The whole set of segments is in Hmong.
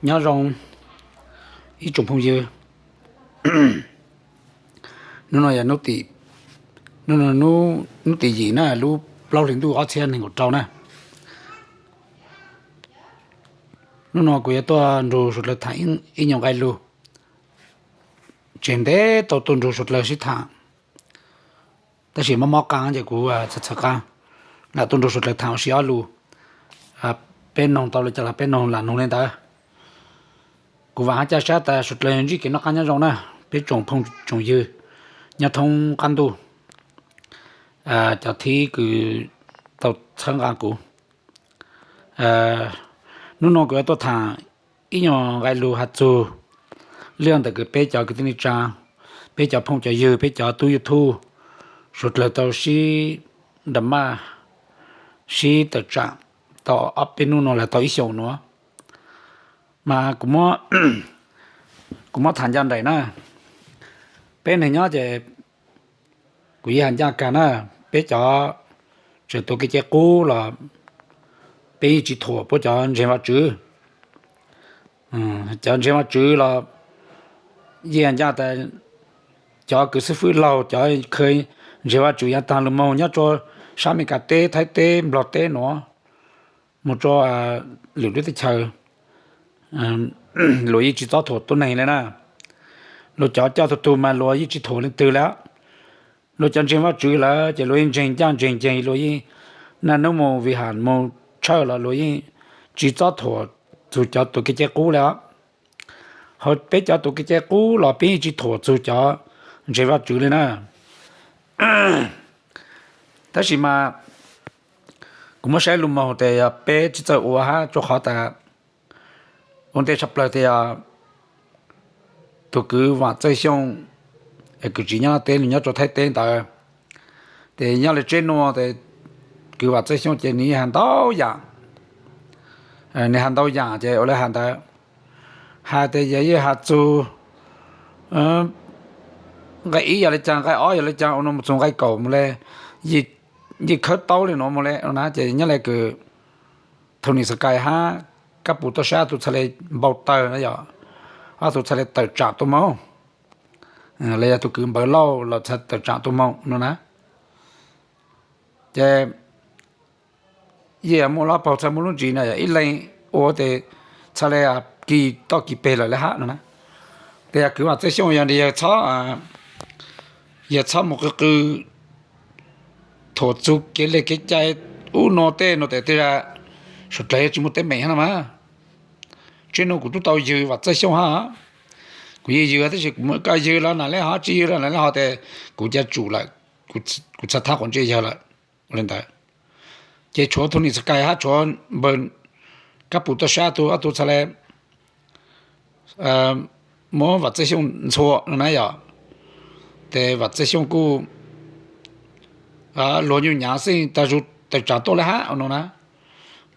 Nyob zoo ib tsoom phooj ywg, hnub no yog hnub tim yim na, lub plaub hlis ntuj ob txhiab nees nkaum rau na. Hnub no kuv yuav tuaj nrug suav dlawg tham ib nyuag nqe lug. Tseg ntev tau tuaj nrug suav dlawg sib tham, tab sis mob mob qaa ces kuv txhawm qaa lam tuaj nrug suav dlawg tham ua si ob lug. Peb noog tau li cas los peb noog lam noog li ntawd. Kuv vaam hab ca sab tas suav dlawg ntsib kev noj qaab nyob zoo na, peb tsoom phooj tsoom ywg nyob thoob qaab ntuj, cov thib kws tau txhawb nqaa kuv. Hnub no kuv yuav tuaj tham ib nyuag nqe lug has txug lij ntawm kws peb cov kwv tij neej tsaa, peb cov phooj cov ywg, peb cov tub YouTube, suav dlawg tau sib nra maj, sib tawm tsaam tau ob peb nub no los tau ib xyoos nuav. Mas kuv muab tham ncaaj nraim na, peb neeg nyob ces kuv yeej has ncaaj kag na, peb cov tseem tuav kev cai qub los peb yeej tsi thuam puab cov ntseeg Vaajtswv. Cov ntseeg Vaajtswv los yeej has ncaaj tas cov kws xib fwb laug, cov kws ntseeg Vaajtswv yaav taag lug moog nyob rua sab Amelikas teb, Thaib teb, Nplog teb nuav, moog rua lwm lub teb chaws, luag yeej tsi txob thuam tuab neeg le na. Luag cov coj tug tug mas luag yeej tsi thuam leej twg le. Luag cov ntseeg Vaajtswv lawm ces luag yeej ntseeg ncaaj ntseeg nceeg, luag yeej naj nub moog vim ham moog tshawj los luag yeej tsi txob thuam txug cov tuav kev cai qub le os. Hos peb cov tuav kev cai qub los peb yeej tsi thuam txug cov ntseeg Vaajtswv le na. Tab sis mas kuv muab saib lug moog tes yog peb tsi txawj ua hab, rua qhov tas ua ntej tshaj plawg tes yog tug kwv Vam Txawj Xyooj, kws tsi nyob teb, nwg nyob rua Thaib teb ntawd. Tes nyob le tseb nuav tes kwv Vam Txawj Xyooj ces nwg yeej has ntau yaam, nwg has ntau yaam ces ua le has ntawd, has tes yog yeej has txug nqai ib yog le caag, nqai ob yog le caag, ua nuav moog txug nqai kaum moog le, yeej khawb taub le nuav moog le no na. Ces nyob le kws Tony Sky hab Kab Pus Toj Sab tug txhaj le npau tawg na yog, ob tug txhaj le tawm tsaam tuaj moog, los yog tug kwv Npawg Lauj los txhaj tawm tsaam tuaj moog no na. Ces yeej muaj lub paug txhaj muaj lub ntsis na, yog ib leeg ua tes txhaj le kis toj kis peg lawm le hab no na. Tes yog kwv Vam Txawj Xyooj yog yawg txhob, yawg txhob moog qw qw thuam txug kev le kev cai ub no tej no tes tej zag suav dlawg yuav tsi muaj teeb meem hab no mas. Tseb nuav kuv tub tau ywg Vam Txawj Xyooj hab, kuv yeej ywg tab sis kuv koj ywg los nam le hov tsi ywg los nam le hov tes kuv ca tsum lawm, kuv txhaj thaab quav ntsej yawg lawm. Ua le ntawd ces tshuav Tony Sky hab tshuav Npawg Kab Pus Toj Sab tug ob tug txhaj le muab Vam Txawj Xyooj ntxhua no na yog. Tes Vam Txawj Xyooj kuj luag nyuj nyav xwb tag zug tawm tsaam tuaj le hab no na.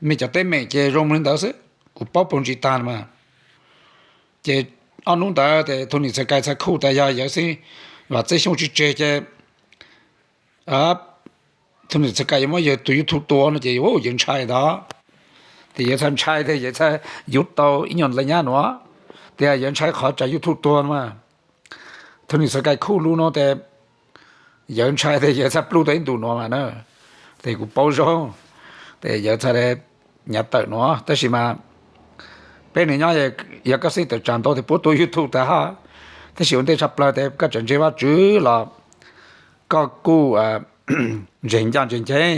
Mej cov teeb meem ces zoo li ntawd xwb, kuv paub paug ntsis tag mas. Ces ob nub ntawd tes Tony Sky txhaj khuj tas yog yawg xwb, Vam Txawj Xyooj tsi tseg ces Tony Sky yuav muab yawg tug YouTube tua no ces yawg ntshai ntag. Tes yawg txhaj ntshai tes yawg txhaj yuav tau ib nyuag nplai nyab nuav, tes yawg ntshai qhov tsam YouTube tua no mas. Tony Sky khuj lug no tes yawg ntshai tes yawg txhaj pluj tau ib ntus nuav mas na. Tes kuv paub zoo, tes yawg txhaj le nyav tawm nuav tab sis mas peb neeg nyob yog koj xij tawm tsaam ntau tes puab tua YouTube tag hab. Tab sis ua ntej tshaj plawg tes koj tseem ntseeg Vajtswv los koj kuj ntseeg ncaj ntseeg nceeg,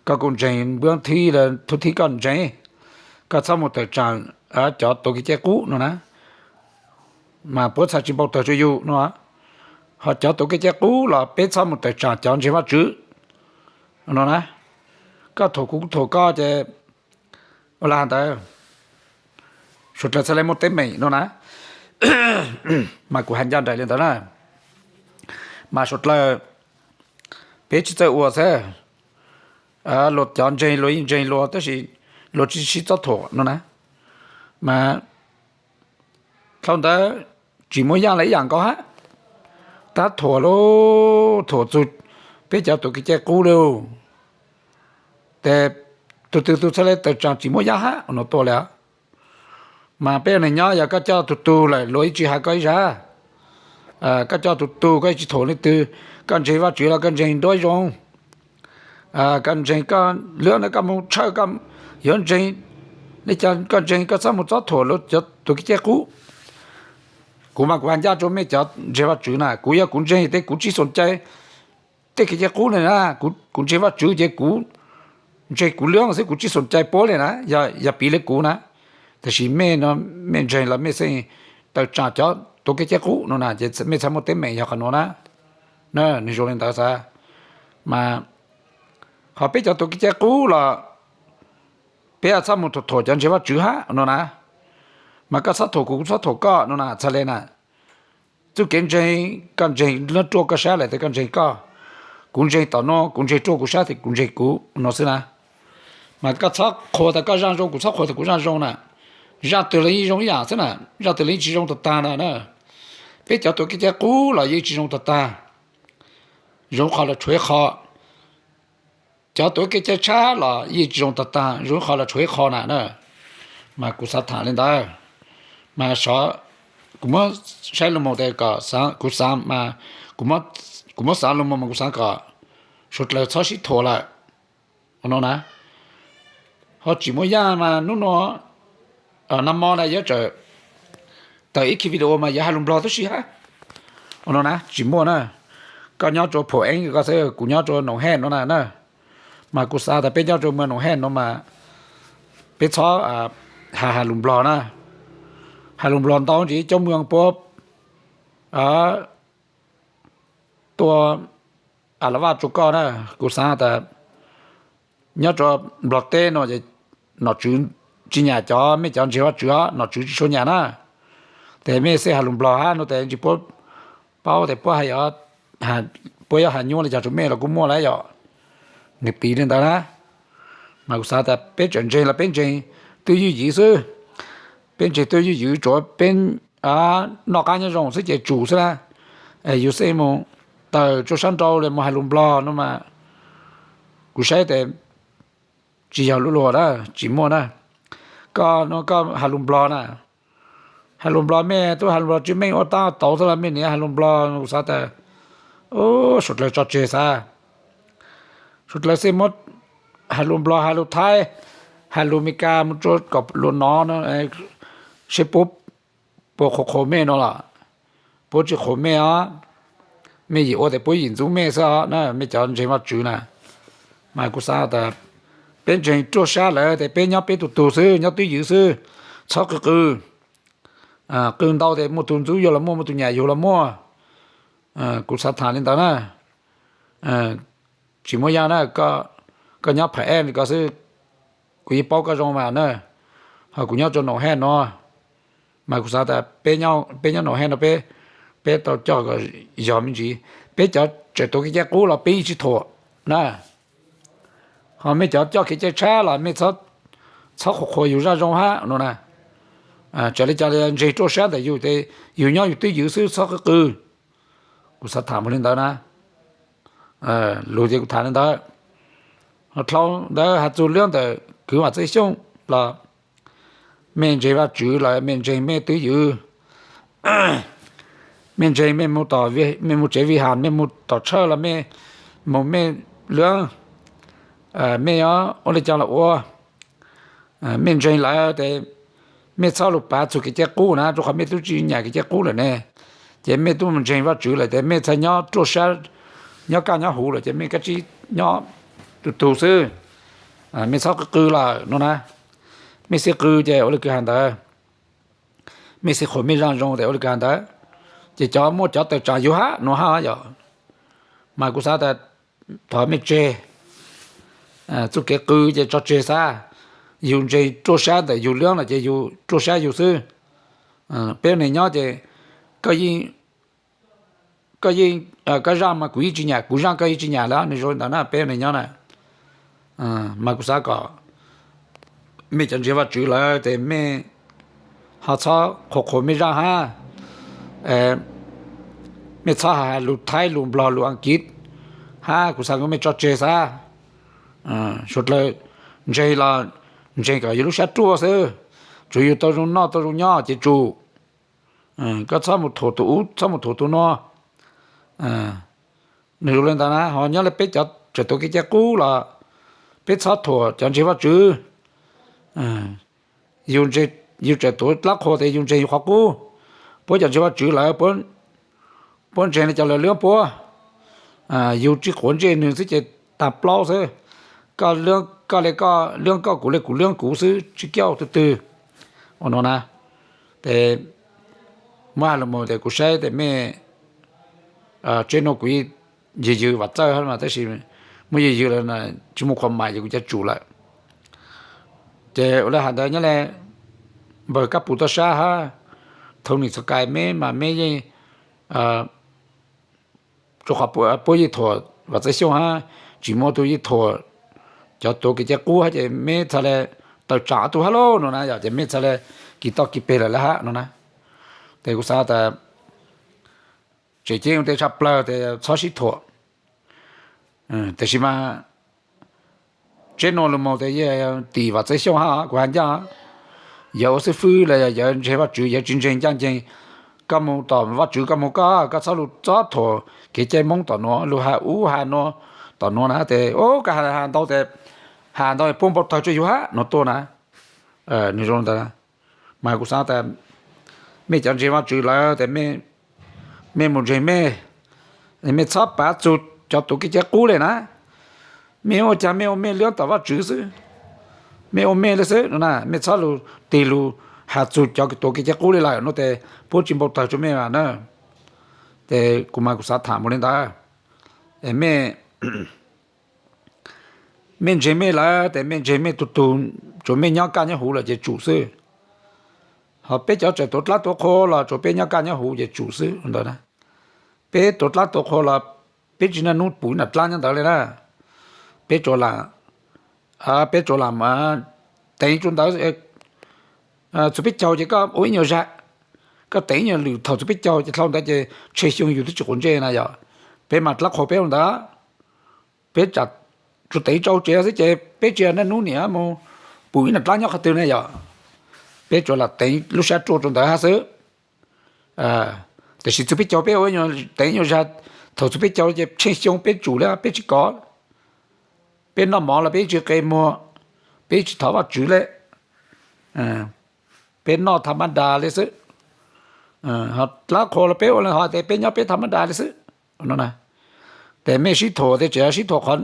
koj kuj ntseeg npuab thib, thub thib koj ntseeg, koj txhob mus tawm tsaam cov tuav kev cai qub no na, mas puab txhaj tsis npau tawg rua yug no. Ho cov tuav kev cai qub los peb txhob mus tawm tsaam cov ntseeg Vajtswv no na. Koj thuam kuv kuv thuam koj ces ua le has ntawd, suav dlawg txhaj le muaj teeb meem no na. Mas kuv has ncaj nraim li ntawd na. Mas suav dlawg peb tsis txawj ua xwb, luag cov ntseeg luag yeej ntseeg luag tab sis luag tsis sib txob thuam no na. Mas dhau ntawd tsis muaj yaj li ib yam nkaus hab, tab thuam lauj, thuam txug peb cov tuav kev cai qub lauj, tes tug twg tug txhaj le tawm tsaam tsis muaj yaj hab no tuaj li. Mas peb ua neeg nyob yog koj coj tus tug lawm luag yeej tsis has koj ib zag. Koj coj tus tug koj yeej tsis thuam leej twg, koj ntseeg Vajtswv los koj ntseeg nruab zoo, koj ntseeg koj lwb na, koj mus tshawj koj yuav ntseeg li cas koj ntseeg, koj txhob mus txob thuam tus kev cai qub. Kuv mas kuv has ncaj rau mej cov ntseeg Vajtswv na, kuv yog kuv ntseeg tes kuv tsis xoom cai tej kev cai qub li na. Kuv ntseeg Vajtswv ces kuv ntseeg kuv lwb xwb, kuv tsis xoom cai puab li na, yog piv li kuv na. Tiam sis mej no, mej ntseeg los mej xeej tawm tsam cov tus kev cai qub no na, ces mej txhaj muaj teeb meem yog qhov nuav na. Nws zoo li ntawd xav. Mas ho peb cov tus kev cai qub los peb txhob mus thuam thuam cov ntseeg Vajtswv hab no na. Mas koj txhob thuam kuv, kuv txhob thuam koj no na, txhaj le na. Txuj kev ntseeg, koj ntseeg lub ruaj koj sab lawm tes koj ntseeg koj, kuv ntseeg tom no, kuv ntseeg ruaj kuv sab tes kuv ntseeg kuv no xwb na. Mas koj txhob qhuas tas koj zaj zoo, kuv txhob qhuas tas kuv zaj zoo na. Zaj twg los yeej zoo ib yam xwb na, zaj twg los yeej tsis zoo tag tag na. Peb cov tus kev cai qub los yeej tsis zoo tag tag, zoo qhov los tshuav ib qho. Cov tus kev cai tshab los yeej tsis zoo tag tag, zoo ib qho los tshuav ib qho na na. Mas kuv xav tham li ntawd, mas kuv muab saib lug moog tes kom kuv xaav, kuv muab xaav lug moog mas kuv xaav kom suav dlawg txhob sib thuam lawm no na. Ho tsim muaj yaj mas hnub no, nag mo na yuav tsawm tawm ib ki video mas yuav has lus Nplog tub si hab no na, tsim muaj na. Koj nyob rua Phoo Eeb koj xwb, kuv nyob rua Noom Hej no na na. Mas kuv xav tas peb nyob rua moos Noom Hej no mas peb txhob has has lus Nplog na. Has lus Nplog ntau ntsis coob moog puab tuaj a la vaj rua koj na. Kuv xav tas nyob rua Nplog teb no, nom tswv tsis nyam cov, mej cov ntseeg Vajtswv os, nom tswv tsis tshua nyam na. Tes mej xeeb has lus Nplog hab no tes ntsis puab paub tes puab has, puab yuav has nyuaj li cas rua mej los kuj muaj lawm yom. Nwg piv li ntawd na. Mas kuv xav tas peb tseem ntseeg los peb ntseeg twj ywm yim xwb. Peb ntseeg twj ywm yim, tsuav peb noj qab nyob zoo xwb ces tsum xwb na. Yus xeeb moog tawm rua sab nrau le moog has lus Nplog no mas kuv saib tes tsis yog lub luag na, tsis muaj na. Koj no koj has lus Nplog na, has lus Nplog mej tub has lus Nplog tsis meej ua taab tauv xwb los mej niam has lus Nplog, kuv xav tas suav dlawg tso tseg xav. Suav dlawg xeeb muab has lus Nplog, has lus Thaib, has lus Meskas moog rua kom luag nov no, seb puab puas qhuas qhuas mej no los puab tsis qhuas mej os. Mej yim ua tes puab yim ntxub mej xwb os na, mej cov ntseeg Vajtswv na. Mas kuv xav tas peb ntseeg ruaj sab lawm tes peb nyob peb tug tug xwb, nyob twj ywm xwb, txhob qw qw. Qw ntau tes muaj tug ntxub yug los muaj, muaj tug nyam yug los muaj. Kuv xav tham li ntawd na. Tsis muaj yaj na, koj nyob Pham Ej ko xwb, kuv yeej paub koj zoo mas na. Ho kuv nyob rua Noom Hej no, mas kuv xav tas peb nyob Noom Hej no peb, peb tau coj kom yog me ntsis. Peb cov tseem tuav kev cai qub los peb yeej tsis thuam na. Ho mej cov coj kev cai tshab los mej txhob qhuas qhuas yus zaj zoo hab no na. Txawm li cas ntseeg ruaj sab ntawm yus tes yus nyob yus twj ywm xwb, txhob qw qw. Kuv xav tham mus li ntawd na. Lug ces kuv tham li ntawd. Ho dlhau ntawd has txug lub ntawm kwv Vam Txeeb Xyooj los mej ntseeg Vajtswv los mej ntseeg mej twj ywm, mej ntseeg mej mus tom, mej mus tsev Vij Has, mej mus tom tshawj los mej mus mej lub, mej ua li cas los ua, mej ntseeg lawm tes mej txhob lug pav txug kev cai qub na, rua qhov mej tub tsis nyam kev cai qub lawm ne. Ces mej tub mus ntseeg Vajtswv lawm tes mej txhad nyob ruaj sab, nyob kaj nyob huv lawm ces mej kab tsib nyob tug tug xwb. Mej txhob qw qw lawm no na. Mej xij qw ces ua li kws has ntawd, mej xij qhuas mej zaj zoo tes ua li kws has ntawd, ces cov muaj cov tawm tsaam yug hab no hab yom. Mas kuv xav tas thov mej tseg txuj kev qw ces tso tseg xab. Yug ntseeg ruaj sab ntawm yug lub no ces yug ruaj sab yug xwb. Peb ua neeg nyob ces koj yeej, koj zaj mas kuv yeej tsis nyam, kuv zaj koj yeej tsis nyam lawm, nws zoo li ntawd na peb ua neeg nyob na. Mas kuv xav kom mej cov ntseeg Vajtswv lawm tes mej ho txhob qhuas qhuas mej zaj hab. Mej txhob has lus Thaib, lus Nplog, lus Askiv hab, kuv xav kom mej tso tseg xab. Suav dlawg ntseeg los ntseeg kom yog lub sab ruaj xwb, Tsuav yus tau zoo noj tau zoo nyob ces tsum. Koj txhob mus thuam tus ub, txhob mus thuam tus no. Nws zoo li ntawd na, ho nyob li peb cov tseem tuav kev cai qub los peb txhob thuam cov ntseeg Vajtswv. Yus tseem tuav dlaab qhua tes yus ntseeg yus qhov qub. Puab cov ntseeg Vajtswv lawm, puab ntseeg li cov lawv luab puab. Yus tsi quav ntsej nws xwb ces taag plaub xwb. Koj li koj, kuv li kuv, luab kuv xwb, tsi kiaj twg twg. Ua no na, tes muab has lug mus tes kuv saib tes mej, tsev nuav kuv ywg ywg Vam Txawj hab mas tab sis muab ywg ywg lawm tsi muaj qhuas mais ces kuv cov tsum lawm. Ces ua le has ntawd nyob le npawg Kab Pus Toj Sab hab Thoob Nis Txhoj Kais mej mas mej yeej rua qhov puab yeej thuam Vam Txawj Xyooj hab tsis muaj tug yeej thuam cov tuav kev cai qub hab ces mej txhaj le tawm tsaam ob tug hab lauj no na yog ces mej txhaj le kis toj kis peg lawm lawm hab no na. Tes kuv xaav tas tseem ceeb ua ntej tshaj plawg tes txhob sib thuam. Tab sis mas tsev nuav lug mus tes yeej tim Vam Txawj Xyooj hab kuv has ncaj, yawg ua xib fwb los yog yawg ntseeg Vajtswv yawg tsis ntseeg ncaj nceeg. Koj mus tom Vajtswv koj mus koj, koj txhob lug txob thuam kev cai Moob tom nuav, lug has ub has nuav tom nuav na tes koj has ntau tes has ntau puab npau tawg rua yug hab no tuaj na. Nws zoo li ntawd na. Mas kuv xaav tas mej cov ntseeg Vajtswv lawm tes mej mus ntseeg mej, mej txhob pav txug cov tuav kev cai qub le na. Mej ua caag mej ua mej luab tom Vajtswv xwb, mej ua mej le xwb no na, mej txhob lug tig lug has txug cov tuav kev cai qub le lawm no tes puab tsis npau tawg rua mej na. Tes kuv mas kuv xaav tham mus le ntawd. Mej ntseeg mej lawm tes mej ntseeg mej tug tug, tsuav mej nyob kaj nyob huv lawm ces tsum xwb. Ho peb cov tseem tuav dlaab tuav qhua los tsuav peb nyob kaj nyob huv ces tsum xwb ntawd na. Peb tuav dlaab tuav qhua los peb tsi naj nub pum ib nram dlaab nyob ntawd le na. Peb tsuas lam, peb tsuas lam teev rua ntawd txug peb caug ces koj ua ib nyuag zag, koj teev ib nyuag lwm thaum txug peb caug ces dlhau ntawd ces tsheej xyoo yus twb tsis quav ntsej na yog. Peb mas dlaab qhua peb ua ntawd, peb tsuas teev tsau tsev xwb ces peb tsis naj nub niam mus pum ib nram dlaab nyob qhov twg ne yog. Peb tsuas lam teev lub sab ruaj rua ntawd hab xwb. Tab sis txug peb caug peb ua nyuag teev nyuag zag, thaum txug peb caug ces tsheej xyoo peb tsum le peb tsis kov, peb noj mov los peb tsis qe muag, peb tsis thov Vajtswv le, peb noj tha mab das le xwb. Ho dlaab qhua los peb ua le hov tes peb nyob peb tha mab das le xwb. Tes mej sib thuam tes tseem sib thuam qhov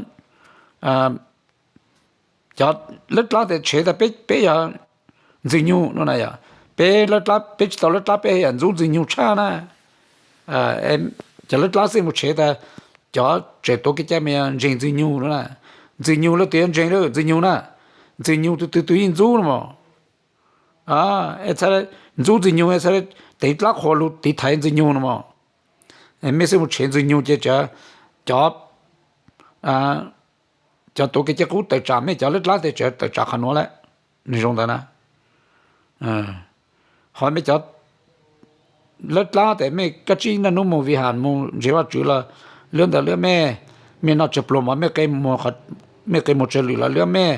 cov lawb dlaab tes tshev tas peb yog Ntxwg Nyug no na yog. Peb, peb tsis tau lawb dlaab peb yog ntxub Ntxwg Nyug tshaj na. Cov lawb dlaab xwb mus tshev tas cov tseem tuav kev cai mas yog ntseeg Ntxwg Nyug no na. Ntxwg Nyug leej twg yuav ntseeg lawm Ntxwg Nyug na? Ntxwg Nyug tus twg tus yeej ntxub no mas. Ntxub Ntxwg Nyug, teev dlaab qhua lug tiv thaiv Ntxwg Nyug no mas. Mej xwb mus tshev Ntxwg Nyug ces cov, cov tuav kev cai qub tawm tsam mej cov lawb dlaab tes tseem tawm tsam qhov nuav lawm. Nws zoo ntawd na. Ho mej cov lawb dlaab tes mej kab tsib naj nub mus Vij Has mus ntseeg Vajtswv los luab ntawd luab mej, mej noj tsawg pluag mov mej qe muag tsawg lwm los luab mej,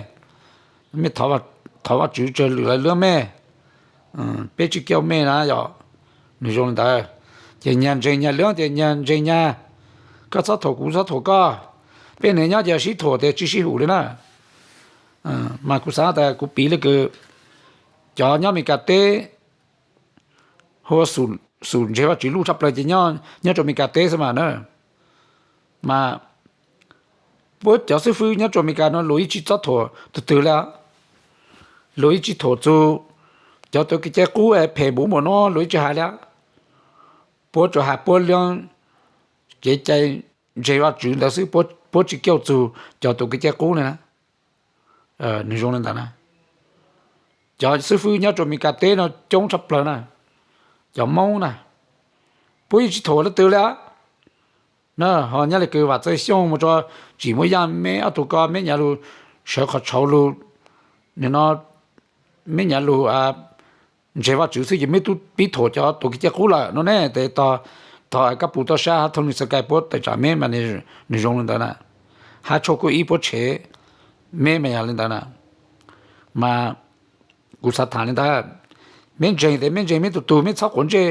mej thov Vajtswv tsawg lwm los luab mej. Peb tsis kiaj mej na yog. Nws zoo li ntawd. Ces nyag ntseeg nyag luab ces nyag ntseeg nyag, koj txhob thuam kuv txhob thuam koj. Peb neeg nyob ces sib thuam tes tsis sib hum li na. Mas kuv xav tas kuv piv li kws cov nyob Amelikas teb hu ua xum ntseeg Vajtswv luj tshaj plaws ces nyob rau Amelikas teb xwb mas na. Mas puab cov xib fwb nyob rau Amelikas no luag yeej tsis txob thuam tug twg li. Luag yeej tsis thuam txug cov tuav kev cai qub es phem npaum npaum no luag yeej tsis hais li. Puab tsuas hais puab luab kev cai ntseeg Vajtswv ntawd xwb, puab tsis kiaj txug cov tuav kev cai qub li na. Nws zoo li ntawd na. Cov xib fwb nyob rau Amelikas teb no coob tshaj plaws na, cov Moob na, puab yeej tsis thuam leej twg li. Na ho nyob li kws Vam Txawj Xyooj mus rau Tsim Muaj Yaj, meb ob tug ko meb nyav lug sawv qhov tshauv lug, nim no meb nyav lug ntseeg Vajtswv xwb ces meb tub pib thuam cov tuav kev cai qub lawm no ne. Tes tog Kab Pus Toj Sab hab Thoob Nis Xas Kais puab tawm tsam meb mas nws zoo li ntawd na. Hab Tshuaj Kuj Ib puab tshev meb mas yog li ntawd na. Mas Kuv xav tham li ntawd, meb ntseeg tes meb ntseeg meb tus tug, meb txhob quav ntsej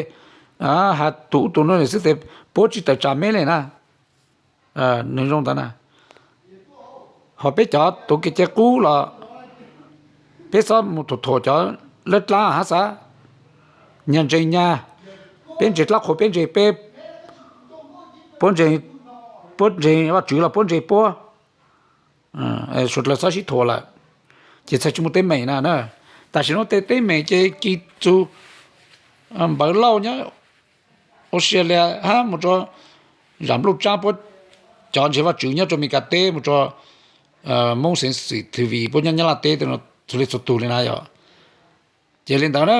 has tus ub tus no xwb tes puab tsi tawm tsam meb le na. Nws zoo ntawd na. Ho peb cov tuav kev cai qub los peb txhob mus thuam thuam cov lawb dlaab hab xav, nyag ntseeg nyag, peb ntseeg dlaab qhua peb ntseeg peb, puab ntseeg, puab ntseeg Vajtswv los puab ntseeg puab, suav dlawg txhob sib thuam lawm, ces txhaj tsi muaj teeb meem na. Tam sim no tej teeb meem ces ci txug Npawg Lauj nyob Australia hab mus rua Zam Npluj Tsab, puab cov ntseeg Vajtswv nyob rua Amelikas teb, mus rua Moob Xeev Xwm Thwm Vim puab nyob Nyab Laj teb, txhua leej txhua tug li na yog. Ces li ntawd na,